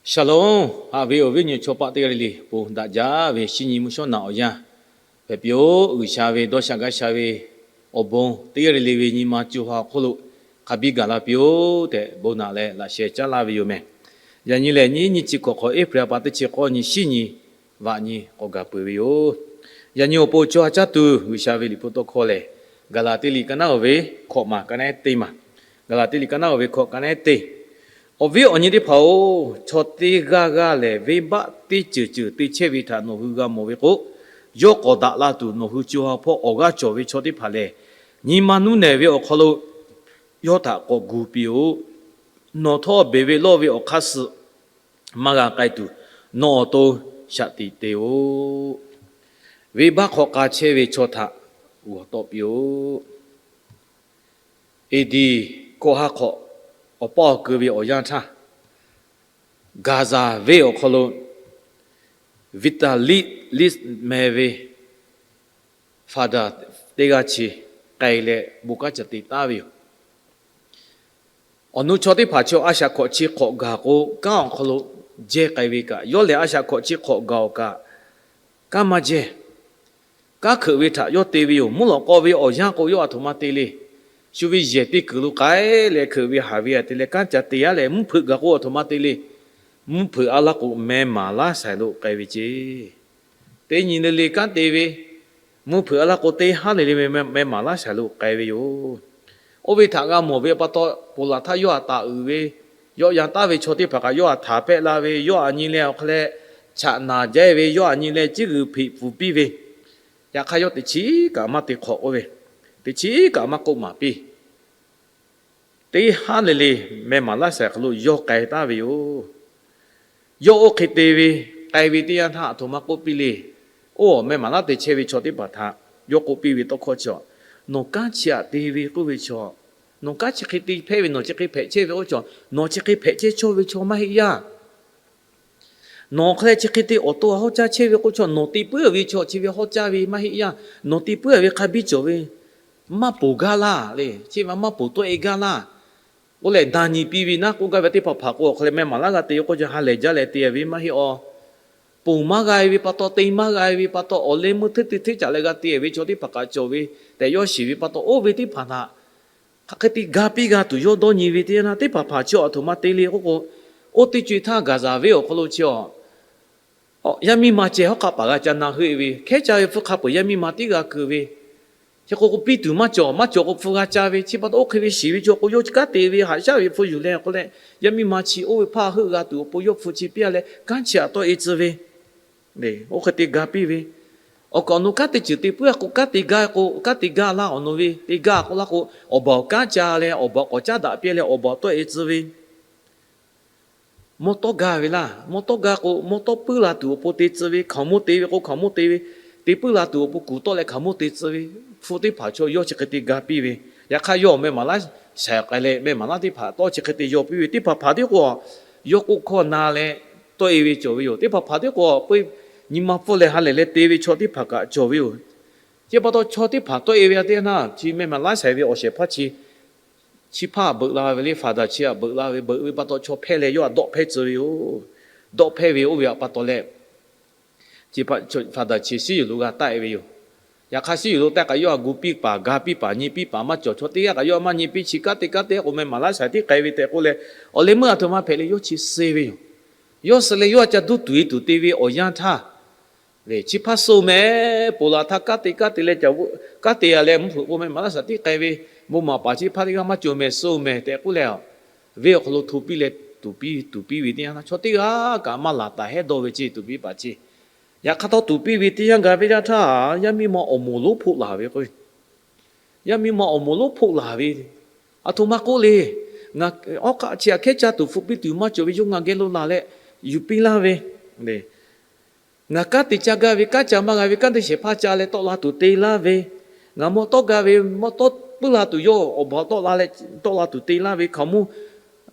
Shalom, haꞈ ve awˬ viˉ awˬ nyi chaw paˆ teˇ g'aˇ le le, ponˬ daꞈ jaˇ ve shinˉ nyi mvuhˇ shawˉ naꞈ awˬ yanˇ hpehꞈ piˇ-oˆ. G'uiˬsha ve dawˇ sha gaˇ sha ve awˬ bon teˇ g'aˇ le le ve nyi ma co ha awˬ hk'oˆ lo hk'a biˇ gaˬ la piˇ-oˆ tehꞈ, bon naꞈ leh laꞈ sheh caˉ laˇ ve yoˬ mehˬ. Yaꞈ nyi lehˬ, nyiˇ nyiˇ chi hk'awꞈ hk'awꞈ April pa teˇ chi k'awˇ nyi shinˉ nyi vaꞈ nyi k'awꞈ gaˬ peuˬ ve yoˬ. Yaꞈ nyi awˬ pon chaw ha caˇ tuˬ G'uiˬsha ve liꞈ hpu tawˇ hkawˇ lehˬ, Gaˍlaˍtiˆ liꞈ ka naˉ-oˬ ve hkawꞈ maˬ ka naˉ teˇ maˬ. Gaˍlaˍtiˆ liꞈ ka naˉ-oˬ ve hkawꞈ ka naˉ teˇ. Awˬ viˉ awˬ nyi teˇ hpaˍ-oˬ, chaw teˇ g'aˇ g'aˇ lehˬ, venˇbaˆ teˇ ceuˬ ceuˬ te chehˇ ve htaꞈ nawˬ hui g'a mawˬ ve k'o, yawˇ k'awꞈ daꞈ la tuˬ nawˬ hui co ha hpawˇ awˬ g'aˇ cawˬ ve chaw teˇ hpaˍ lehˬ, nyi ma nuˇ nehˬ ve awˬ hk'aw lo yawˇ htaꞈ k'awꞈ gu piˇ-oˆ. Nawˬ htawˇ beˬ ve lawˇ ve awˬ hk'aˇ suh maˇ g'a k'ai tuˬ, nawˬ awˬ to shaꞈ tiꞈ te-oˆ. Venˇbaˆ hk'aw k'a chehˇ ve chaw htaꞈ g'awˬ tawˆ piˇ-oˆ. Eˍdiˍ kawˆ ha hk'awꞈ awˬ paˇ awˬ keu ve awˬ yanˇ htaˇ, Gaˍzaˍ venˇ awˬ hk'aw lo Vitali Liz meh ve Father teˇ g'aˇ chi k'ai leh bon kanˉ ca te taˉ ve yoˬ. Awˬ nu chaw teˇ hpaˍ chi a shaꞈ hkawꞈ chi hk'awꞈ gaˬ k'o, kanˉ awˬ hk'aw lo jehˇ k'ai ve kaꞈ, yawˇ lehˬ a shaꞈ hkawꞈ chi hk'awꞈ gaˬ-oˬ kaꞈ, kanˉ maˇ jehˇ. Kanˉ hkeuꞈ ve htaꞈ yawˇ te ve yoˬ. Mvuhˇ lawꞈ k'aw ve awˬ yanˇ k'o, yawˇ aˬ htoꞈ ma te le. Shu ve yehˬ teˇ kuiˬ lo k'ai leh hkeuꞈ ve haˍ ve aꞈ te leh kanˉ ca te-a leh, mvuhˇ hpeuꞈ gaˬ k'o aˬ htoꞈ ma te le. Mvuhˇ hpeuꞈ a laˇ k'o, meh maˍ laˇ shaiˍ lo k'ai ve ceˇ. Teˇ nyi le le kanˉ te ve, mvuhˇ hpeuꞈ a laˇ k'o, teˇ haˉ le le meh maˍ laˇ shaiˍ lo k'ai ve yoˬ. Oˇ ve htaꞈ g'a mawˬ ve pa taw, ponˬ laˬ htaˇ yawˇ htaꞈ taˍ uiˍ ve, yawˆ yan taˍ ve chaw teˇ hpaˍ kaꞈ yawˇ htaꞈ htaˍ pehˆ la ve, yawˇ aꞈ nyi leh awˬ hk'aw leh chaꞈ naˍ jaˇ ve, yawˇ aꞈ nyi leh ciˉ g'uiˬ hpeꞈ pfuhˍ piˇ ve, yaꞈ hk'aˇ yawˇ teꞈ chiˉ kaꞈ maˇ te hk'awꞈ k'oˆ ve, teꞈ chiˉ kaꞈ maˇ k'oˆ maˍ piˇ. Teˇ haˉ le le meh maˍ laˇ shaiˍ hk'aw lo yawˇ k'ai taˍ ve yoˬ. Yawˇ oˇ hk'e te ve, k'ai ve teˇ yanˇ htaˇ aˬ htoꞈ ma k'oˆ piˇ le. Oˇ meh maˍ laˇ te chehˇ ve chaw teˇ hpaˍ htaꞈ yawˇ k'oˆ piˇ ve tawˇ hkawˇ chi, nawˬ kanˉ chi aꞈ te ve k'oˆ ve chaw, nawˬ kanˉ chi hk'e te hpehꞈ ve, nawˬ chi hk'e hpehꞈ chehˇ ve k'oˆ chaw, nawˬ chi hk'e hpehꞈ chehˇ chawˇ ve chaw maˇ heˆ yaˇ. Nawˬ hk'e leh chi hk'e te awˬ to hawˉ caˇ chehˇ ve k'oˆ chaw, nawˬ te puiˉ ve chaw chi ve hawˉ caˇ ve maˇ heˆ yaˇ. Nawˬ te puiˉ ve hk'a biˇ cawˬ ve maˇ ponˬ gaˇ laˇ le. Chi ma maˇ ponˬ tawˆ e gaˇ laˇ. K'oˆ leh na nyi piˇ ve naˉ k'oˆ gaˇ ve teˇ hpaˍ hpaˍ k'o, awˬ hk'aw leh meh maˍ laˇ g'a te ve k'oˆ chaw ha lehˬ jaˇ leh te ve maˇ heˆ aw. Ponˬ maˇ g'a ve pa taw, te maˇ g'a ve pa taw, awˬ leh meuˇ hteˇ te hteˇ caꞈ leh g'a te ve chaw teˇ hpaˍ kaꞈ cawˬ ve tehꞈ yawˇ shiˍ ve pa taw, oˇ ve teˇ hpaˍ htaꞈ hk'aˬ hk'e te ga piˇ g'a tuˬ yawˇ dawˇ nyi ve teˇ yanˇ htaˇ, teˇ hpaˍ hpaˍ chi aˬ htoꞈ ma te le k'oˆ k'o, oˇ teˇ co-e htaˇ Gaˍzaˍ venˇ awˬ hk'aw lo chi a yaˇ miˇ ma ceh hawˉ hk'aˆ paˍ g'a ca na heuˆ ve, hkehˉ caˇ ve hpfuhˇ hk'a peu-eˬ yaˇ miˇ ma tiˉ g'a keu ve. Chi k'o k'o piˇ tuˬ maˇ cawˬ, maˇ cawˬ k'o hpfuhˇ g'a ca ve. Chi pa taw oˇ hk'e ve shiˍ ve chaw k'o, yawˇ kanˉ te ve haꞈ shaˉ ve hpu yuˬ leh k'oˆ leh, yaˇ miˇ ma chi oˇ ve hpaˇ heuˆ g'a tuˬ awˬ pon yawˇ hpu chi piˇ-a leh kanˉ chi aꞈ tawˆ e tcuh ve. Oˇ hk'e te ga piˇ ve. Awˬ kaꞈ awˬ nu kanˉ te ceuˬ te puiˉ-a k'o, kanˉ te gaˇ k'o, kanˉ te gaˇ laˇ awˬ nu ve te gaˇ k'oˆ laˇ k'o, awˬ baˬ awˬ kanˉ ca leh awˬ baˬ k'awꞈ caˉ daꞈ piˇ leh awˬ baˬ tawˆ e tcuh ve. Mawˇ tawˇ gaˇ ve laˇ. Mawˇ tawˇ gaˇ k'o, mawˇ tawˇ puiˉ la tuˬ awˬ pon te tcuh ve. Hkaoˍmonˇ te ve k'o, hkaoˍmonˇ te ve, te puiˉ la tuˬ awˬ pon kuˬ tawˆ leh hkaoˍmonˇ te tcuh ve. Hpu teˇ hpaˍ chaw yawˇ chi hk'e te ga piˇ ve. Yaꞈ hk'aˇ yawˇ meh maˍ laˇ shaiˍ k'ai leh meh maˍ laˇ teˇ hpaˍ tawˇ chi hk'e te yaw piˇ ve. Teˇ hpaˍ hpaˍ tiˉ k'o, yawˇ k'oˆ hkawˇ na leh tawˆ e ve cawˬ ve yoˬ. Teˇ hpaˍ hpaˍ tiˉ k'o, nyi ma pfuhˇ leh ha lehˬ leh te ve chaw teˇ hpaˍ kaꞈ cawˬ ve yoˬ. Chi pa taw chaw teˇ hpaˍ tawˆ e ve a teˇ yanˇ htaˇ, chi meh maˍ laˇ shaiˍ ve awˬ shehˍ hpaˇ chi chi hpaˇ beuꞈ la ve le, faˍdaˍ chi aꞈ beuꞈ la ve, beuꞈ ve pa taw chaw hpehˇ leh yawˇ aꞈ dawˆ hpehˇ tcuh ve yoˬ. Dawˆ hpehˇ ve oˇ ve pa taw leh, chi hpaˇ faˍdaˍ chi siˉ yuˬ lo g'a taˆ e ve yoˬ. Yaꞈ hk'aˇ siˉ yuˬ lo taˆ kaꞈ yawˇ aꞈ gu piˇ paˍ, ga piˇ paˍ, nyi piˇ paˍ maˇ cawˬ. Chaw teˇ g'aˇ kaꞈ yawˇ maˇ nyi piˇ, chi kanˉ te kanˉ te k'o meh maˍ laˇ shaiˍ tiˉ k'ai ve tehꞈ k'oˆ leh, awˬ leh meuˇ aˬ htoꞈ ma hpehꞈ leh yawˇ chi suh ve yoˬ. Yawˇ suh leh yawˇ aꞈ ca duˇ tuˬ e tuˬ te ve awˬ yanˇ htaˇ, chi hpaˇ suh meh, ponˬ laˬ htaˇ kanˉ te kanˉ te leh ca, kanˉ te-a leh mvuhˇ hpeuꞈ k'o meh maˍ laˇ shaiˍ tiˉ k'ai ve, bon maˍ paˍ chi hpaˇ teˇ g'aˇ maˇ cawˬ meh, suh meh tehꞈ k'oˆ leh, venˇ awˬ hk'aw lo hto piˇ leh tuˍ piˇ tuˍ piˇ ve teˇ yanˇ htaˇ, chaw teˇ g'aˇ kaꞈ maˇ laˬ taˍ hehˉ dawˇ ve ceˇ tuˍ piˇ paˍ ceˇ. Yaꞈ hk'aˇ htawˇ tuˍ piˇ ve teˇ yanˇ gaˬ ve yaˇ htaˇ, yaˇ miˇ ma awˬ moˍ lonˉ hpoˆ laˬ ve k'o, yaˇ miˇ ma awˬ moˍ lonˉ hpoˆ laˬ ve, aˬ htoꞈ ma k'oˆ le. Ngaˬ awˉ hk'aˆ chi aꞈ hkehˉ caˇ tuˬ hpu piˇ tuˬ maˇ cawˬ ve yawˇ ngaˬ geh lo laˬ leh yuˬ piˇ laˇ ve, ngaˬ kanˉ te caˇ gaˇ ve, kanˉ ca maˇ g'a ve, kanˉ te shehˍ hpaˇ ca leh tawˆ la tuˬ te laˇ ve, ngaˬ mawˇ tawˇ gaˇ ve, mawˇ tawˇ puiˉ la tuˬ yawˇ awˬ baˬ tawˆ la leh tawˆ la tuˬ te laˇ ve, hkaoˍmonˇ,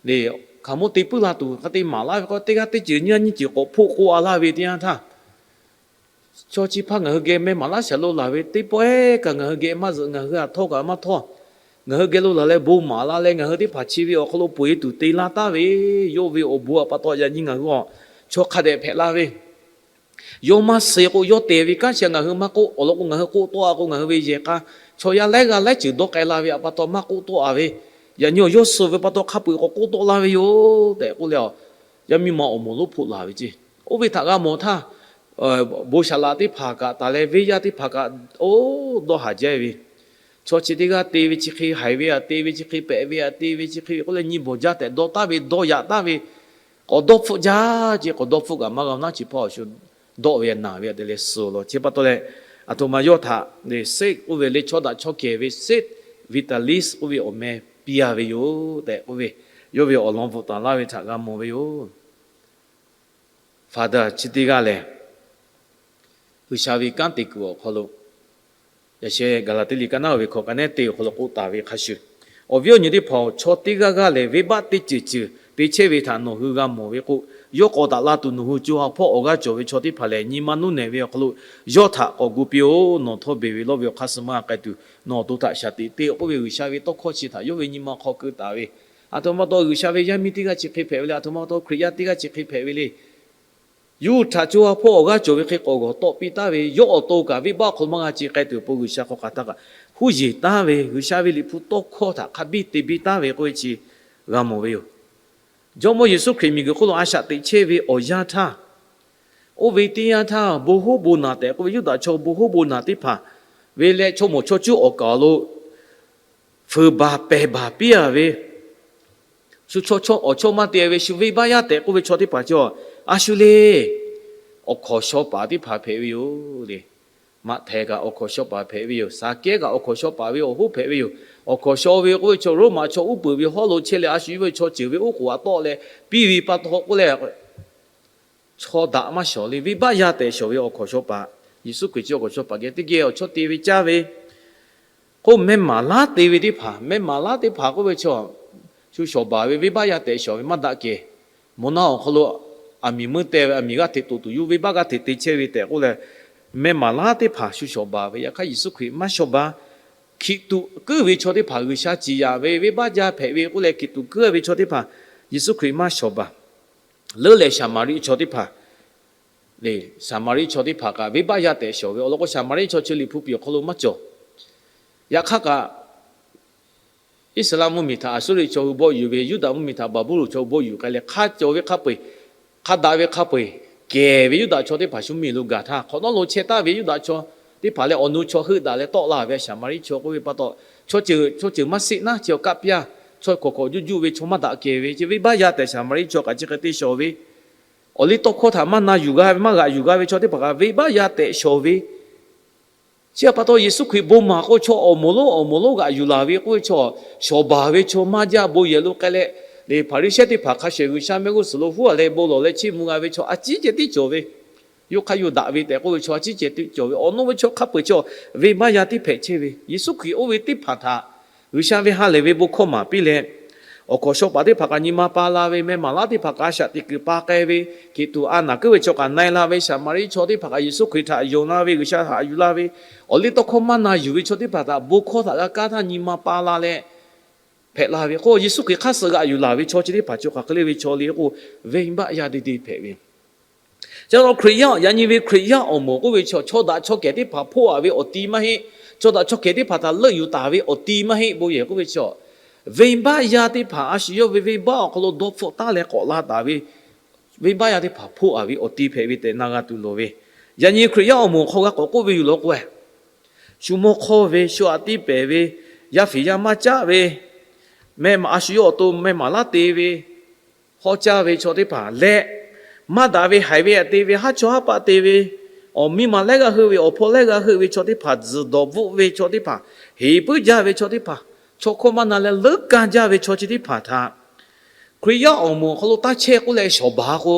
hkaoˍmonˇ te puiˉ la tuˬ hk'a te maˍ laˇ ve k'o, teˇ g'aˇ teˇ ceuˬ nyiˇ g'aˇ nyiˇ ceuˬ k'awꞈ hpoˆ k'oˆ a laˇ ve teˇ yanˇ htaˇ, chaw chi hpaˇ ngaˬ hui geh meh maˍ laˇ shaiˍ lo laˬ ve teˇ pawehˇ kaꞈ ngaˬ hui geh maˇ zuhꞈ, ngaˬ hui aꞈ htawˇ kaꞈ maˇ htawˇ, ngaˬ hui geh lo laˬ leh bon maˍ la leh, ngaˬ hui teˇ hpaˍ chi ve awˬ hk'aw lo peu eˬ tuˬ te laˇ taˍ ve, yawˇ ve awˬ bon awˬ pa taw yaꞈ nyi ngaˬ hui awˬ chaw hk'a dehꞈ hpehꞈ la ve, yawˇ maˇ suh k'o, yawˇ te ve kanˉ chi ngaˬ hui maˇ k'oˆ, awˬ lawn k'o ngaˬ hui k'oˆ tawˆ a k'o, ngaˬ hui ve yehˬ k'a chaw yaˇ laiˉ g'aˇ laiˉ ceuˬ dawˇ k'ai la ve awˬ pa taw maˇ k'oˆ tawˆ a ve, yaꞈ nyi awˬ yawˇ suh ve pa taw hk'a peu eˬ k'awꞈ k'oˆ tawˆ la ve yoˬ tehꞈ k'oˆ leh, yaˇ miˇ ma awˬ moˍ lonˉ hpoˆ la ve ceˇ. Oˇ ve htaꞈ g'a mawˬ htaˇ, bon shaˍ laꞈ teˇ hpaˍ kaꞈ taˍ leh venˇ yaˇ teˇ hpaˍ kaꞈ, oˇ dawˇ haˍ jaˇ ve, chaw chi teˇ g'aˇ te ve chi hk'e haiˬ ve aꞈ te ve chi hk'e pehꞈ ve aꞈ te ve chi hk'e ve k'oˆ leh nyi bawˬ jaˇ tehꞈ dawˇ taˍ ve dawˇ yaꞈ taˍ ve, k'awꞈ dawˇ hpfuhˆ jaˇ ceˇ. K'awꞈ dawˇ hpfuhˆ kaꞈ maˇ g'a naˉ chi hpawˇ awˬ shu dawˆ ve naˬ ve aꞈ te leh suh law. Chi pa taw leh, aˬ htoꞈ ma yawˇ htaꞈ le sixth k'oˆ ve le, chaw daꞈ chaw kehˬ ve sixth Vitalis k'oˆ ve awˬ meh piˇ a ve yoˬ tehꞈ k'oˆ ve, yawˇ ve awˬ lawn bvuhꞈ taˍ laˇ ve htaꞈ g'a mawˬ ve yoˬ. Father chi teˇ g'aˇ lehˬ, G'uiˬsha ve kanˉ te kuiˬ awˬ hk'aw lo, yaꞈ sheh Gaˍlaˍtiˆ liꞈ ka naˉ ve hkawꞈ ka nehˉ te awˬ hk'aw lo k'oˆ taˍ ve hk'a shuˍ, awˬ viˉ awˬ nyi teˇ hpaˍ-oˬ, chaw teˇ g'aˇ g'aˇ lehˬ venˇbaˆ teˇ ceuˬ ceuˬ te chehˇ ve htaꞈ nawˬ hui g'a mawˬ ve k'o, yawˇ k'awꞈ daꞈ la tuˬ nawˬ hui co ha hpawˇ awˬ g'aˇ cawˬ ve chaw teˇ hpaˍ lehˬ, nyi ma nuˇ nehˬ ve awˬ hk'aw lo yawˇ htaꞈ k'awꞈ gu piˇ-oˬ. Nawˬ htawˇ beˬ ve lawˇ ve awˬ hk'aˇ suh maˇ k'ai tuˬ, nawˬ awˬ to htaꞈ shaˍ tiꞈ te k'oˆ ve G'uiˬsha ve tawˇ hkawˇ chi htaꞈ yawˇ ve nyi ma hk'aw keu taˍ ve, aˬ htoꞈ ma pa taw G'uiˬsha ve yaˇ miˇ teˇ g'aˇ chi hk'e hpehꞈ ve le, aˬ htoꞈ ma pa taw Hkriꞈ yaˇ teˇ g'aˇ chi hk'e hpehꞈ ve le. Yawˇ htaꞈ co ha hpawˇ awˬ g'aˇ cawˬ ve hk'e k'awꞈ g'awˬ tawˆ piˇ taˍ ve, yawˇ awˬ to kaꞈ venˇbaˆ awˬ hk'aw lo maˇ g'a ce k'ai tuˬ awˬ pon G'uiˬsha hk'aw hk'aˬ htaˇ kaꞈ huˉ yeˬ taˍ ve, G'uiˬsha ve liꞈ hpu tawˇ hkawˇ htaꞈ hk'a biˇ te biˇ taˍ ve k'oˆ ve chi g'a mawˬ ve yoˬ. Jawˇmawˇ Yeˍsuˆ Hkriꞈ miˬguiˬ hk'oˆ lo a shaꞈ teꞈ chehˇ ve awˬ yanˇ htaˇ, oˇ ve teˇ yanˇ htaˇ bon hoˉ bon naˬ tehꞈ k'oˆ ve Yuˇdaꞈ chaw bon hoˉ bon naˬ teˇ hpaˍ ve leh chaw mawˬ chaw cuˉ awˬ kaˍ awˬ lo fuiˍ baˬ pehˬ baˬ piˇ a ve, shu chaw chaw awˬ chawˇ maˇ te ve shu venˇbaˆ yaˇ tehꞈ k'oˆ ve chaw teˇ hpaˍ cawˬ. A shu le, awˬ hkawnˍ shaw paˍ teˇ hpaˍ hpehꞈ ve yoˬ le. Maꞈhtehˍ kaꞈ awˬ hkawnˍ shaw paˍ hpehꞈ ve yoˬ. Saˍkeˉ kaꞈ awˬ hkawnˍ shaw paˍ ve awˬ hoˉ hpehꞈ ve yoˬ. Awˬ hkawnˍ shaw ve k'oˆ ve chaw Roˉmaꞈ chaw uˉ peunˍ ve hawˉ lo chehˇ leh a shu yawˇ ve chaw ceuˬ ve oˉ k'oˍ aꞈ tawˆ leh piˇ ve pa taw k'oˆ leh, chaw daꞈ maˇ shawˍ le. Venˇbaˆ yaˇ tehꞈ shawˍ ve awˬ hkawnˍ shaw paˍ, Yeˍsuˆ Hkriꞈ chi awˬ hkawnˍ shaw paˍ geh teˇ geh awˬ chawˇ te ve caˇ ve k'o, mehˇ maˍ laˉ te ve teˇ hpaˍ, mehˇ maˍ laˉ teˇ hpaˍ k'oˆ ve chaw, shu shawˍ baˬ ve venˇbaˆ yaˇ tehꞈ shawˍ ve maˇ daꞈ kehˬ. Mvuhˇ naw awˬ hk'aw lo aˬ miˍ meuˇ teh ve, aˬ miˍ g'aˇ hteꞈ toꞈ tuˬ yoˬ, venˇbaˆ g'aˇ hteꞈ te chehˇ ve tehꞈ k'oˆ leh, mehˇ maˍ laˉ teˇ hpaˍ shu shawˍ baˬ ve. Yaꞈ hk'aˇ Yeˍsuˆ Hkriꞈ maˇ shawˍ baˬ. Hkiˬ tuꞈ kuiˉ ve chaw teˇ hpaˍ G'uiˬsha ciˍ yanˍ ve venˇbaˆ yaˇ hpehꞈ ve k'oˆ leh hkiˬ tuꞈ kuiˉ ve chaw teˇ hpaˍ Yeˍsuˆ Hkriꞈ maˇ shawˍ baˬ. Leuˉ lehˬ Saˍmaˍriˆ chaw teˇ hpaˍ le, Saˍmaˍriˆ chaw teˇ hpaˍ kaꞈ venˇbaˆ yaˇ tehꞈ shawˍ ve. Awˬ lawn k'o Saˍmaˍriˆ chaw chi liꞈ hpu piˍ awˬ hk'aw lo maˇ cawˬ. Yaꞈ hk'aˇ kaꞈ, Iˉsaˍreˍlaˆ mvuhˇmiˬ htaꞈ Aˍsuˇriˆ chaw hui bawˆ yuˬ ve, Yuˇdaꞈ mvuhˇmiˬ htaꞈ Baˍbuˍlonˍ chaw hui bawˆ yuˬ k'ai leh hk'a cawˬ ve hk'a peu-eˬ, hk'a daꞈ ve hk'a peu-eˬ kehˬ ve Yuˇdaꞈ chaw teˇ hpaˍ shu miˬ lo gaˬ htaˇ, hk'awꞈ nawˉ lo chehˇ taˍ ve Yuˇdaꞈ chaw teˇ hpaˍ leh awˬ nu chaw heuˆ daꞈ leh tawˆ la ve Saˍmaˍriˆ chaw k'oˆ ve pa taw, chaw ceuˬ chaw ceuˬ maˇ siˆ naˉ chi awˬ kaˆ piˇ-a. Chaw hkawꞈ hkawꞈ juˆ juˆ ve chaw maˇ daꞈ kehˬ ve, chi venˇbaˆ yaˇ tehꞈ Saˍmaˍriˆ chaw kaꞈ chi hk'e te shawˍ ve, awˬ liˇ tawˇ hkawˇ htaꞈ maˇ na yuˬ g'a ve, maˇ g'aꞈ yuˬ g'a ve chaw teˇ hpaˍ kaꞈ venˇbaˆ yaˇ tehꞈ shawˍ ve. Chi htaꞈ pa taw Yeˍsuˆ Hkriꞈ bon maˍ k'o chaw awˬ moˍ lonˉ awˬ moˍ lonˉ g'aꞈ yuˬ laˬ ve k'oˆ ve chaw, shawˍ baˬ ve chaw maˇ jaˇ bon yehˬ lo k'ai leh, le Hpaˍriˍsehˇ teˇ hpaˍ hk'a shehˍ G'uiˬsha mehˆ g'uˇ suhˍ lo huˉ a leh bon lawˬ leh chiˇ mvuh g'a ve chaw a ciˉ ceh tiˉ cawˬ ve, yawˇ hk'aˇ yawˇ daꞈ ve tehꞈ k'oˆ ve chaw a ciˉ ceh tiˉ cawˬ ve, awˬ nu ve chaw hk'a peu-eˬ chaw venˇbaˆ yaˇ tiˉ hpehꞈ chehˇ ve. Yeˍsuˆ Hkriꞈ oˇ ve teˇ hpaˍ htaꞈ G'uiˬsha ve ha lehˬ ve bon hkawˇ maˍ piˇ leh, awˬ hkawnˍ shaw paˍ teˇ hpaˍ kaꞈ nyi ma pa la ve, mehˇ maˍ laˉ teˇ hpaˍ kaꞈ a shaꞈ teꞈ kuiˬ pa k'ai ve, hkiˬ tuꞈ a naˬ kuiˉ ve chaw kaꞈ na-e la ve, Saˍmaˍriˆ chaw teˇ hpaˍ kaꞈ Yeˍsuˆ Hkriꞈ htaꞈ yonˍ la ve, G'uiˬsha htaꞈ yuˬ la ve, awˬ liˇ tawˇ hkawˇ maˇ na yuˬ ve chaw teˇ hpaˍ htaꞈ bon hkawˇ htaꞈ g'a kaˇ htaˇ nyi ma pa la leh hpehꞈ la ve k'o, Yeˍsuˆ Hkriꞈ hk'aˇ suh g'aꞈ yuˬ laˬ ve chaw chi teˇ hpaˍ cawˬ hk'aˬ hk'e le ve chaw le k'o, venˇbaˆ yaˇ deˇ deˇ hpehꞈ ve. Chi pa taw Hkriꞈ yaˇ, yaꞈ nyi ve Hkriꞈ yaˇ awˬ moˍ k'oˆ ve chaw, chaw daꞈ chaw kehˬ teˇ hpaˍ hpoˆ a ve awˬ ti maˇ heˆ. Chaw daꞈ chaw kehˬ teˇ hpaˍ htaꞈ leuˆ yuˬ taˍ ve awˬ ti maˇ heˆ. Bon yehˬ k'oˆ ve chaw, venˇbaˆ yaˇ teˇ hpaˍ a shu yawˇ ve venˇbaˆ awˬ hk'aw lo dawˇ hpfuhˆ taˉ leh k'awꞈ la taˍ ve venˇbaˆ yaˇ teˇ hpaˍ hpoˆ a ve awˬ ti hpehꞈ ve tehꞈ na g'a tuˬ lawˬ ve. Yaꞈ nyi Hkriꞈ yaˇ awˬ moˍ hk'aw g'a k'awꞈ k'oˆ ve yoˬ law k'o, shu mawˇ hk'awˇ ve, shu aꞈ tiˇ pehˍ ve, yaˇ fiˍ yaˇ maˇ caˆ ve, mehˇ maˍ a shu yawˇ awˬ to mehˇ maˍ laˉ te ve, hawˉ caˇ ve chaw teˇ hpaˍ leh, maˇ daꞈ ve haiˬ ve aꞈ te ve, haˉ chawˇ haˉ paˆ te ve, awˬ miˇ ma laiˉ g'aˇ heuˆ ve, awˬ hpaw laiˉ g'aˇ heuˆ ve chaw teˇ hpaˍ, tzuhˬ dawˬ bvuhˆ ve chaw teˇ hpaˍ, heˍ puiˉ jaˇ ve chaw teˇ hpaˍ, chaw hkawˇ maˇ na leh leuˉ kaˇ jaˇ ve chaw chi teˇ hpaˍ htaꞈ Hkriꞈ yaˇ awˬ moˍ awˬ hk'aw lo taˇ chehˇ k'oˆ leh shawˍ baˬ k'o,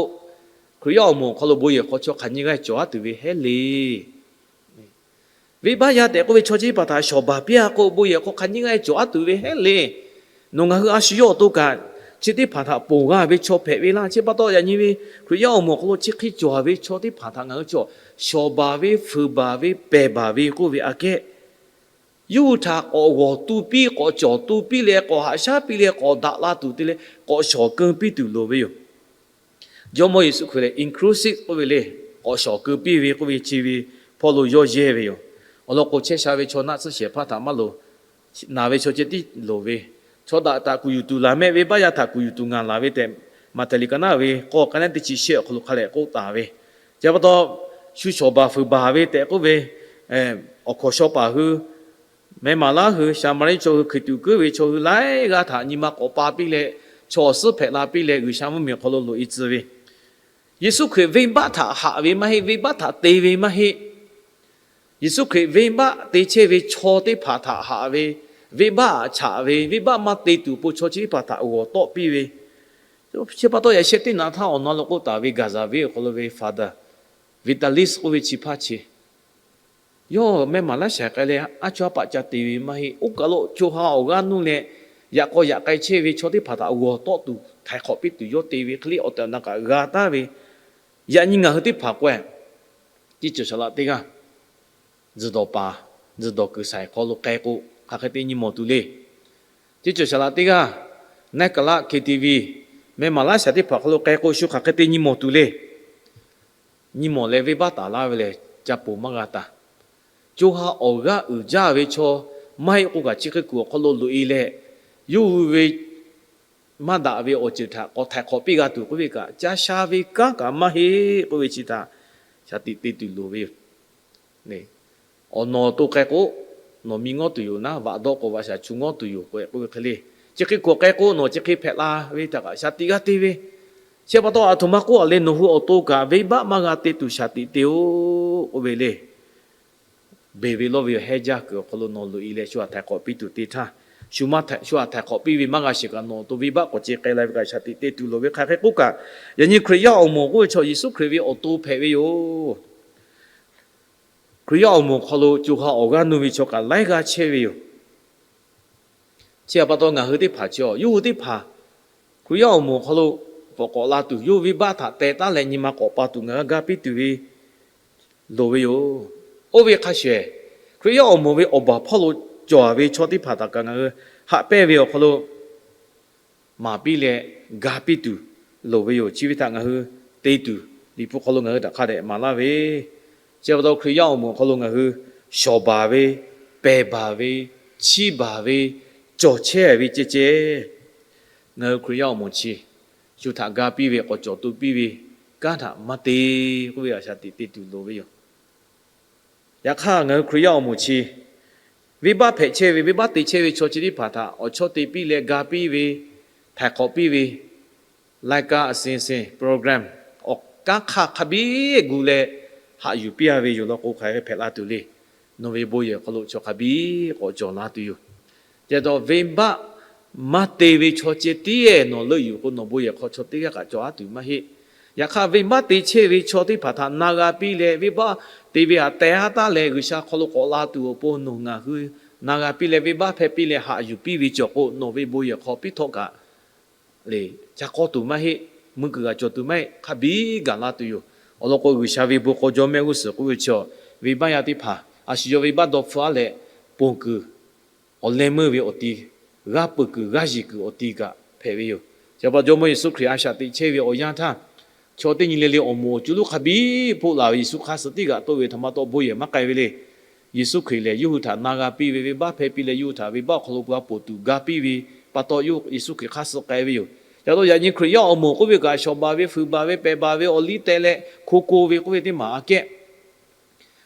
Hkriꞈ yaˇ awˬ moˍ awˬ hk'aw lo bon yehˬ hk'aw chaw hk'aˬ nyiˇ g'aˇ cawˬ aˉ tuˬ ve heˉ le. Venˇbaˆ yaˇ tehꞈ k'oˆ ve chaw chi teˇ hpaˍ htaꞈ shawˍ baˬ piˇ a k'o, bon yehˬ hk'aw hk'aˬ nyiˇ g'aˇ cawˬ aˉ tuˬ ve heˉ le. Nawˬ ngaˬ hui a shu yawˇ awˬ to kaꞈ chi teˇ hpaˍ htaꞈ ponˬ g'a ve chaw hpehꞈ ve laˇ. Chi pa taw yaꞈ nyi ve Hkriꞈ yaˇ awˬ moˍ awˬ hk'aw lo chi hk'e cawˬ ve chaw teˇ hpaˍ htaꞈ ngaˬ hui chaw shawˍ baˬ ve, fuiˍ baˬ ve, pehˬ baˬ ve k'oˆ ve aꞈ kehˉ yawˇ hui htaꞈ k'awꞈ g'awˬ tu piˇ, k'awꞈ cawˬ tu piˇ leh, k'awꞈ haꞈ shaˉ piˇ leh, k'awꞈ daꞈ la tuˬ te leh, k'awꞈ shawˍ keu piˇ tuˬ loˍ ve yoˬ. Jawˇmawˇ Yeˍsuˆ Hkriꞈ lehˬ inclusive k'oˆ ve le, k'awꞈ shawˍ keu piˇ ve k'oˆ ve chi ve hpawˇ lo yawˇ yehˇ ve yoˬ. Awˬ lawn k'o, chehˇ sha ve chaw naˆ tsuhˇ shehˍ hpaˇ htaꞈ maˇ loˍ, naˬ ve chaw ceh tiˉ loˍ ve, chaw daꞈ htaꞈ kuˬ yuˬ tuˬ laˬ mehˆ ve, baˆ yaˇ htaꞈ kuˬ yuˬ tuˬ ngaˬ laˬ ve tehꞈ, Maꞈhtehˍ liꞈ ka naˉ ve k'awˇ ka naˉ teˇ chi shehˆ awˬ hk'aw lo hk'a lehꞈ k'oˆ taˍ ve. Chi pa taw, shu shawˍ baˬ fuiˍ baˬ ve tehꞈ k'oˆ ve, awˬ hkawnˍ shaw paˍ hui meh maˍ laˉ hui, Saˍmaˍriˆ chaw hui, Hkriꞈ tuꞈ kuiˉ ve chaw hui laiˉ g'aˇ htaꞈ nyi ma k'awꞈ pa piˇ leh, chaw awˬ suhˉ hpehꞈ la piˇ leh, G'uiˬsha mvuhˇmiˬ awˬ hk'aw lo loꞈ e tcuh ve, Yeˍsuˆ Hkriꞈ venˇbaˆ htaꞈ haꞈ ve maˇ heˆ, venˇbaˆ htaꞈ te ve maˇ heˆ. Yeˍsuˆ Hkriꞈ venˇbaˆ te chehˇ ve chaw teˇ hpaˍ htaꞈ haꞈ ve, venˇbaˆ htaꞈ chaꞈ ve, venˇbaˆ maˇ te tuˬ awˬ pon chaw chi teˇ hpaˍ htaꞈ g'awˬ tawˆ piˇ ve. Chi pa taw, yaꞈ sheh teˇ naꞈ htaˇ awˬ na lo k'oˆ taˍ ve Gaˍzaˍveˉ awˬ hk'aw lo ve Father Vitalis k'oˆ ve chi hpaˇ chi, yawˇ meh maˍ laˉ shaiˍ k'ai leh, aˉ chawˇ aˉ paˆ ca te ve maˇ heˆ. Oˇ kaˬ lo co ha awˬ g'aˇ nuˇ leh, yaꞈ k'aw yaꞈ k'ai chehˇ ve chaw teˇ hpaˍ htaꞈ g'awˬ tawˆ tuˬ htaiˍ hk'awꞈ piˇ tuˬ yawˇ te ve hk'e le, awˬ tehˬ awˬ na kaꞈ g'a taˍ ve. Yaꞈ nyi ngaˬ hui teˇ hpaˍ k'o, teˇ cawˬ shaˍ laꞈ teˇ g'aˇ, tzuhˬ dawˬ paˍ, tzuhˬ dawˬ kuiˬ shaiˍ hk'aw lo k'ai k'o, hk'aˬ hk'e te nyi mawˬ tuˬ le. Teˇ cawˬ shaˍ laꞈ teˇ g'aˇ, naˆ kaˍ laˆ K T V, meh maˍ laˉ shaiˍ teˇ hpaˍ hk'aw lo k'ai k'o, shu hk'aˬ hk'e te nyi mawˬ tuˬ le. Nyi mawˬ leh venˇbaˆ taˍ laˇ ve lehˬ, ca ponˬ maˇ g'a taˍ. Co ha awˬ g'aˇ uiˍ jaˇ ve chaw maˇ heˆ k'o kaꞈ, chi hk'e kuiˬ awˬ hk'aw lo loꞈ e leh, yawˇ hui ve maˇ daꞈ ve awˬ ceuˬ htaꞈ k'awꞈ htaiˍ hk'awꞈ piˇ g'a tuˬ k'oˆ ve kaꞈ, ca sha ve kanˉ kaꞈ maˇ heˆ k'oˆ ve chi htaꞈ shaˍ tiꞈ te tuˬ loˍ ve yoˬ. Awˬ nawˬ to k'ai k'o, nawˬ miˇ ngawˉ tuˬ yoˬ naˉ, vaꞈ dawˆ k'o vaꞈ shaˍ chu ngawˉ tuˬ yoˬ k'oˆ ve hk'e le. Chi hk'e kuiˬ k'ai k'o, nawˬ chi hk'e hpehꞈ la ve htaꞈ kaꞈ shaˍ tiꞈ g'a te ve. Chi pa taw, aˬ htoꞈ ma k'oˆ a le, nawˬ hui awˬ to kaꞈ venˇbaˆ maˇ g'a te tuˬ shaˍ tiꞈ te-oˬ k'oˆ ve le. Beˬ ve lawˇ ve yoˬ, heˇ jaˇ kuiˬ awˬ hk'aw lo nawˬ loꞈ e leh shu htaꞈ htaiˍ hk'awꞈ piˇ tuˬ te htaˇ, shu htaꞈ htaiˍ hk'awꞈ piˇ ve maˇ g'a sheˍ kaꞈ, nawˬ awˬ to venˇbaˆ k'awꞈ ce k'ai la ve kaꞈ shaˍ tiꞈ te tuˬ loˍ ve. Hk'aˬ hk'e k'oˆ kaꞈ, yaꞈ nyi Hkriꞈ yaˇ awˬ moˍ k'oˆ ve chaw Yeˍsuˆ Hkriꞈ ve awˬ to hpehꞈ ve yoˬ. Hkriꞈ yaˇ awˬ moˍ hk'aw lo co ha awˬ g'aˇ nuˇ ve chaw kaꞈ laiˉ g'aˇ chehˇ ve yoˬ. Chi htaꞈ pa taw ngaˬ hui teˇ hpaˍ chi, yawˇ hui teˇ hpaˍ Hkriꞈ yaˇ awˬ moˍ hk'aw lo k'awꞈ k'awꞈ la tuˬ, yawˇ hui venˇbaˆ htaꞈ teh taˉ leh nyi ma k'awꞈ pa tuˬ ngaˬ hui gaˇ piˇ tuˬ ve loˍ ve yoˬ. Oˇ ve hk'a shuˍ, Hkriꞈ yaˇ awˬ moˍ ve awˬ baˬ hpawˇ lo cawˬ ve chaw teˇ hpaˍ htaꞈ kaꞈ ngaˬ hui haꞈ pehnˇ ve awˬ hk'aw lo maˍ piˇ leh ga piˇ tuˬ loˍ ve yoˬ. Chi ve htaꞈ ngaˬ hui te tuˬ, Liꞈ hpu hk'aw lo ngaˬ hui htaꞈ hk'a dehꞈ maˍ laˇ ve, chi pa taw Hkriꞈ yaˇ awˬ moˍ awˬ hk'aw lo ngaˬ hui shawˍ baˬ ve, pehˬ baˬ ve, chiˇ baˬ ve, cawˬ chehˇ ve ceh ceh, ngaˬ hui Hkriꞈ yaˇ awˬ moˍ chi shu htaꞈ ga piˇ ve, k'awꞈ cawˬ tu piˇ ve kanˉ htaꞈ maˇ te k'oˆ ve shaˍ tiꞈ te tuˬ loˍ ve yoˬ. Yaꞈ hk'aˇ, ngaˬ hui Hkriꞈ yaˇ awˬ moˍ chi venˇbaˆ hpehꞈ chehˇ ve, venˇbaˆ te chehˇ ve chaw chi teˇ hpaˍ htaꞈ awˬ chawˇ te piˇ leh ga piˇ ve, htaiˍ hk'awꞈ piˇ ve, laiˉ kaˆ a sin sin program awˬ kanˉ hk'aˇ hk'a biˉ gu leh haꞈ yuˬ piˇ a ve yoˬ law k'o, hk'aˬ hk'e hpehꞈ la tuˬ le. Nawˬ ve bon yehˬ hk'aw lo chaw hk'a biˉ k'awꞈ cawˬ la tuˬ yoˬ. Chi pa taw venˇbaˆ maˇ te ve chaw ceh tiˉ nawˬ leuˆ yuˬ k'o, nawˬ bon yehˬ hk'aw chaw teˇ g'aˇ kaꞈ cawˬ a tuˬ maˇ heˆ. Yaꞈ hk'aˇ, venˇbaˆ te chehˇ ve chaw teˇ hpaˍ htaꞈ na g'a piˇ leh, venˇbaˆ te ve htaꞈ teh haˉ taˉ leh G'uiˬsha hk'aw lo k'awꞈ la tuˬ awˬ pon nawˬ ngaˬ hui na g'a piˇ leh, venˇbaˆ hpehˇ piˇ leh haꞈ yuˬ piˇ ve cawˬ k'o, nawˬ ve bon yehˬ hk'aw piˇ htawˇ kaꞈ lehˬ, ca k'awˇ tuˬ maˇ heˆ, mui kuiˬ g'a cawˬ tuˬ maˇ heˆ, hk'a biˉ gaˬ la tuˬ yoˬ. Awˬ lawn k'o, G'uiˬsha ve bon k'aw jawˇ mehˆ g'uˇ suhˍ k'oˆ ve chi, venˇbaˆ yaˇ teˇ hpaˍ a shu yawˇ venˇbaˆ dawˇ hpfuhˇ a leh, ponˬ kuiˬ awˬ leh meuˇ ve awˬ ti, g'aˇ peuˬ kuiˬ g'aˇ yiˬ kuiˬ awˬ ti kaꞈ hpehꞈ ve yoˬ. Chi pa taw Jawˇmawˇ Yeˍsuˆ Hkriꞈ a shaꞈ teꞈ chehˇ ve awˬ yanˇ htaˇ, chaw teˇ nyi le le awˬ moˍ awˬ co lonˉ hk'a biˉ hpoˆ laˬ ve Yeˍsuˆ hk'aˇ suh tiˉ g'aꞈ toˆ ve htaꞈ ma taw bon yehˬ maˇ k'ai ve le. Yeˍsuˆ Hkriꞈ lehˬ, yawˇ hui htaꞈ na g'a piˇ ve, venˇbaˆ hpehˇ piˇ leh yawˇ hui htaꞈ venˇbaˆ awˬ hk'aw lo g'a ponˬ tuˬ ga piˇ ve pa taw, yawˇ Yeˍsuˆ Hkriꞈ hk'aˇ suh k'ai ve yoˬ. Ca taw yaꞈ nyi Hkriꞈ yaˇ awˬ moˍ k'oˆ ve kaꞈ, shawˍ baˬ ve, fuiˍ baˬ ve, pehˬ baˬ ve, awˬ liˇ teh leh hko ko ve k'oˆ ve teˇ maˬ aꞈ kehˉ,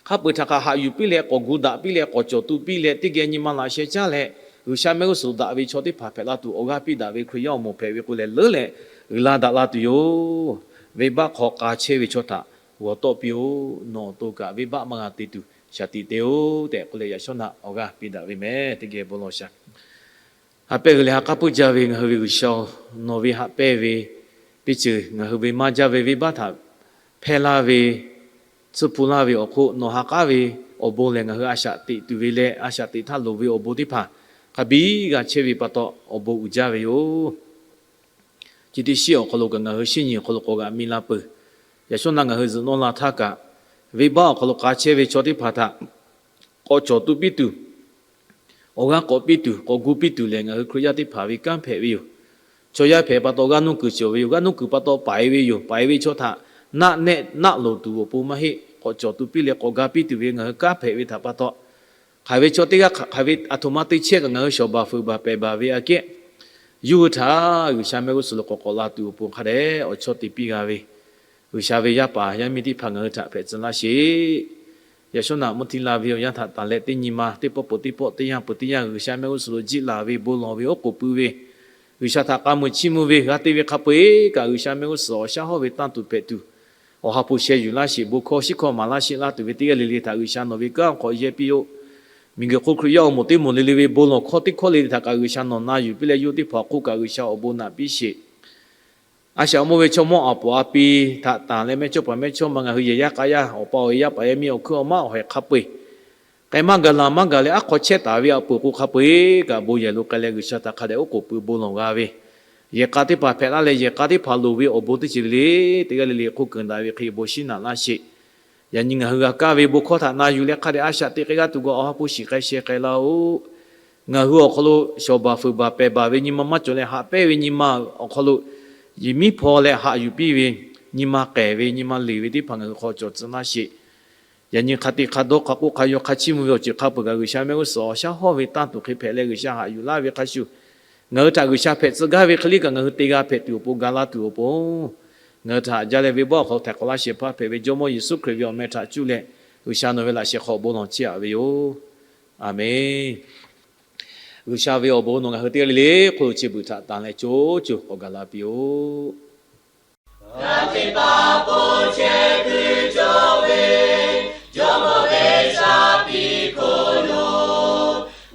hk'a peu-eˬ htaꞈ hk'a haꞈ yuˬ piˇ leh, k'awꞈ gu daꞈ piˇ leh, k'awꞈ cawˬ tu piˇ leh, teˇ geh nyi ma laꞈ sheh caˇ leh, G'uiˬsha mehˆ g'uˇ suhˍ daꞈ ve chaw teˇ hpaˍ hpehꞈ la tuˬ awˬ g'aˇ piˇ daꞈ ve Hkriꞈ yaˇ awˬ moˍ hpehꞈ ve k'o lehˬ, leuˉ leh uiˍ la daꞈ la tuˬ yoˬ. Venˇbaˆ hk'aw k'a chehˇ ve chaw htaꞈ g'awˬ tawˆ piˇ-oˆ. Nawˬ awˬ to kaꞈ venˇbaˆ maˇ g'a te tuˬ shaˍ tiꞈ te-oˆ tehꞈ k'oˆ leh, yaꞈ shawˉ naˆ awˬ g'aˇ piˇ daꞈ ve meh. Teˇ geh bon lawˬ shaˍ. Ha pehˇ g'uiˬ leh ha k'aˉ puiˉ jaˇ ve ngaˬ hui ve G'uiˬsha-oˬ, nawˬ ve haꞈ pehnˇ ve teˇ ceuˬ ngaˬ hui ve maˇ jaˇ ve venˇbaˆ htaꞈ hpehˇ laˇ ve, tsuhˇ hpu laˇ ve awˬ hk'oˆ nawˬ ha k'aˉ ve awˬ bon lehˬ, ngaˬ hui a shaꞈ teꞈ tuˬ ve leh a shaꞈ teꞈ htaˇ loˍ ve awˬ bon teˇ hpaˍ hk'a biˇ g'a chehˇ ve pa taw, awˬ bon uiˍ jaˇ ve yoˬ. Chi teˇ shiˉ awˬ hk'aw lo kaꞈ ngaˬ hui shiˉ nyi awˬ hk'aw lo k'awꞈ g'aꞈ mi la peuˬ. Yaꞈ shawˉ naˆ ngaˬ hui zuhꞈ nawˇ la htaˇ kaꞈ, venˇbaˆ awˬ hk'aw lo k'a chehˇ ve chaw teˇ hpaˍ htaꞈ k'awꞈ cawˬ tu piˇ tuˬ, awˬ g'aˇ k'awꞈ piˇ tuˬ, k'awꞈ gu piˇ tuˬ lehˬ, ngaˬ hui Hkriꞈ yaˇ teˇ hpaˍ ve kanˉ hpehꞈ ve yoˬ. Chaw yaˇ hpehꞈ pa taw g'aˇ nuˇ kuiˬ cawˬ ve yoˬ. G'aˇ nuˇ kuiˬ pa taw paiˍ ve yoˬ. Paiˍ ve chaw htaꞈ naˆ nehˆ naˆ loˍ tuˬ awˬ pon maˇ heˆ. K'awꞈ cawˬ tuˬ piˇ leh k'awꞈ ga piˇ tuˬ ve ngaˬ hui kanˉ hpehꞈ ve htaꞈ pa taw, hk'aˬ ve chaw teˇ g'aˇ hk'aˬ ve aˬ htoꞈ ma te chehˇ kaꞈ ngaˬ hui shawˍ baˬ fuiˍ baˬ pehˬ baˬ ve aꞈ kehˉ, yawˇ hui htaꞈ G'uiˬsha mehˆ g'uˇ suhˍ lo k'awꞈ k'awꞈ la tuˬ awˬ pon hk'a dehꞈ awˬ chawˇ te piˇ g'a ve G'uiˬsha ve yaˇ paˍ yaˇ miˇ teˇ hpaˍ ngaˬ hui htaꞈ hpehꞈ tcuh laˇ sheˍ. Yaꞈ shawˉ naꞈ mvuhˇ htiˇ la ve awˬ yanˇ htaꞈ tanˬ leh teˇ nyi ma teˇ pawˆ peuˬ teˇ pawˆ teˇ yanˇ peuˬ teˇ yanˇ G'uiˬsha mehˆ g'uˇ suhˍ lo jiˆ laˬ ve bon lawˬ ve oˉ k'oˍ pui ve, G'uiˬsha htaꞈ k'a muiˬ chiˇ mvuh ve g'a te ve hk'a peu-eˬ kaꞈ G'uiˬsha mehˆ g'uˇ suhˍ awˬ shaˉ hawˉ ve tanˇ tuˬ hpehꞈ tuˬ, awˬ ha hpu sheh yuˬ laˇ sheˍ. Bon hkawˇ shiˉ hkawˇ maˍ laˇ sheˍ laˇ tuˬ ve teˇ g'aˇ le le htaꞈ G'uiˬsha nawˬ ve kanˉ awˬ hk'aw yehˇ piˇ-oˆ. Miˬguiˬ hk'oˆ Hkriꞈ yaˇ awˬ moˍ teˇ moˍ le le ve bon lawˬ hkawˇ teˇ hkawˇ le le htaꞈ kaꞈ G'uiˬsha nawˬ na yuˬ piˇ leh yawˇ teˇ hpaˍ awˬ hk'oˆ kaꞈ G'uiˬsha awˬ bon naꞈ piˇ sheˍ. A shaꞈ awˬ mawˇ ve chaw mawˇ aˬ poˍ a pi htaꞈ tanˬ leh mehˇ chawˇ paˍ mehˇ chawˇ ma ngaˬ hui yehˬ yaˇ k'a yaˇ awˬ pa awˬ e yaˇ paˍ yaˇ miˇ awˬ hkuiˉ awˬ maˇ awˬ haiˬ hk'a peu-eˬ k'ai maˇ gaˬ laˬ maˇ gaˬ leh aˉ hk'aw chehˇ taˍ ve aˬ poˍ k'o hk'a peu-eˬ kaꞈ bon yehˬ lo k'ai leh G'uiˬsha htaꞈ hk'a dehꞈ oˉ k'oˍ pui bon lawˬ g'a ve, yehˬ k'a teˇ hpaˍ hpehꞈ laˇ leh yehˬ k'a teˇ hpaˍ loˍ ve awˬ bon teˇ ceuˬ le le teˇ g'aˇ le le hk'oˆ keunˍ daꞈ ve hk'e bon shiˉ naꞈ laˇ sheˍ. Yaꞈ nyi ngaˬ hui g'a kaˇ ve bon hkawˇ htaꞈ na yuˬ leh hk'a dehꞈ a shaꞈ teꞈ k'ai g'aˇ tuˬ g'a awˬ ha hpu shiˍ k'ai sheh k'ai laˇ-oˆ. Ngaˬ hui awˬ hk'aw lo shawˍ baˬ fuiˍ baˬ pehˬ baˬ ve nyi ma maˇ cawˬ leh haꞈ pehnˇ ve nyi ma awˬ hk'aw lo yehˬ miˉ hpaw leh haꞈ yuˬ piˇ ve, nyi ma k'ehˬ ve nyi ma leˬ ve teˇ hpaˍ ngaˬ hui hk'aw cawˬ tcuh laˇ sheˍ. Yaꞈ nyi hk'a te hk'a dawˇ hk'a k'oˆ hk'a yaw hk'a chiˇ mvuh ve awˬ ceuˬ hk'a peu-eˬ kaꞈ G'uiˬsha mehˆ g'uˇ suhˍ awˬ shaˉ hawˉ ve tanˇ tuˬ hk'e hpehꞈ leh G'uiˬsha haꞈ yuˬ laˇ ve hk'a shuˍ, ngaˬ hui htaꞈ G'uiˬsha hpehꞈ tcuh gaˇ ve hk'e liˇ kaꞈ ngaˬ hui te g'a hpehꞈ tuˬ awˬ pon ga laˇ tuˬ awˬ pon, ngaˬ hui htaꞈ jaˇ leh venˇbaˆ awˬ hk'aw lo htaiˍ hk'awꞈ laˇ shehˍ hpaˇ hpehꞈ ve Jawˇmawˇ Yeˍsuˆ Hkriꞈ ve awˬ meh htaꞈ cuˇ leh G'uiˬsha nawˬ ve laꞈ shehˍ hk'aw awˬ bon lawˬ chehˇ aꞈ ve yoˬ. Aˬmenˍ. G'uiˬsha ve awˬ bon nawˬ ngaˬ hui teˇ g'aˇ le le hk'oˆ lo chi beuꞈ htaꞈ tanˬ leh co co k'awꞈ gaˬ la piˇ-oˆ. Ngaˬ hui teˇ hpaˍ hk'oˆ chehˇ kuiˬ cawˬ ve Jawˇmawˇ ve shaˍ piˇ hk'oˆ lo,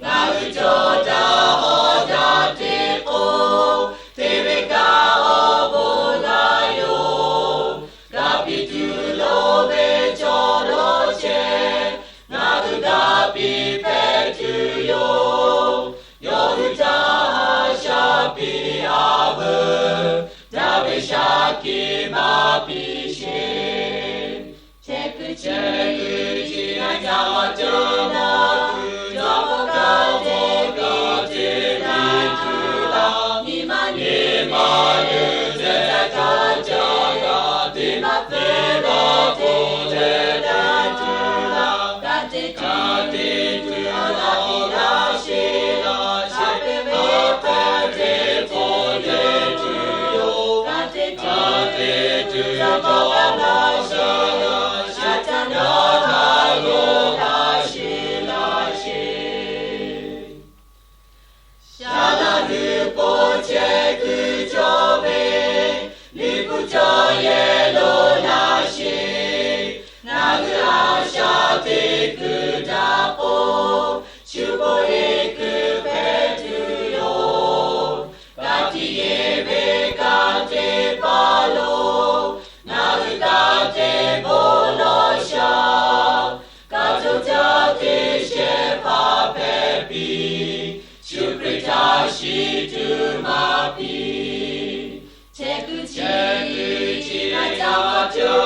ngaˬ hui cawˬ daꞈ hawˉ daꞈ teˇ k'oˆ, te ve kaꞈ awˬ bon g'a yoˬ. Ka piˇ tuˬ loˍ ve chaw lo chehˇ, ngaˬ hui daꞈ piˇ hpehꞈ tuˬ yoˬ. Yawˇ hui htaꞈ shaˍ piˇ a veuˬ, daꞈ ve shaˍ kiˍ maˇ piˇ sheˍ. Chehˇ kuiˬ chehˇ kuiˬ chi na ca maˇ cawˬ na, Jawˇmawˇ kaꞈ te piˇ tuˬ laˇ, nyi ma nyi ma leuˬ leh ca ca ca kaꞈ te maˇ te maˇ te leh te tuˬ laˇ, ka te ca te tuˬ laˇ piˇ laˇ sheˍ laˇ, shaˍ piˇ ve hpehꞈ ve k'oˆ te tuˬ yoˬ. Ka te ca te tuˬ laˇ laˇ shaˍ laˇ, shaˍ ca na htaˇ lo laˇ sheˍ laˇ sheˍ. Shaˍ laˇ hui po chehˇ kuiˬ cawˬ ve, liꞈ hpu cawˬ yehˬ lo laˇ sheˍ. Ngaˬ hui a shaꞈ teꞈ kuiˬ daꞈ k'o, shu po heˆ kuiˬ hpehꞈ tuˬ yoˬ. Ka tiꞈ yeˬ ve ka teˇ hpaˍ lo, ngaˬ hui ka te bon lawˬ shaˍ. Ka co caˇ teˇ shehˍ hpaˇ hpehꞈ piˇ, Yeˍsuˆ Hkriꞈ htaꞈ shiˍ tuˬ maˍ piˇ. Chehˇ kuiˬ chehˇ kuiˬ chi na ca maˇ cawˬ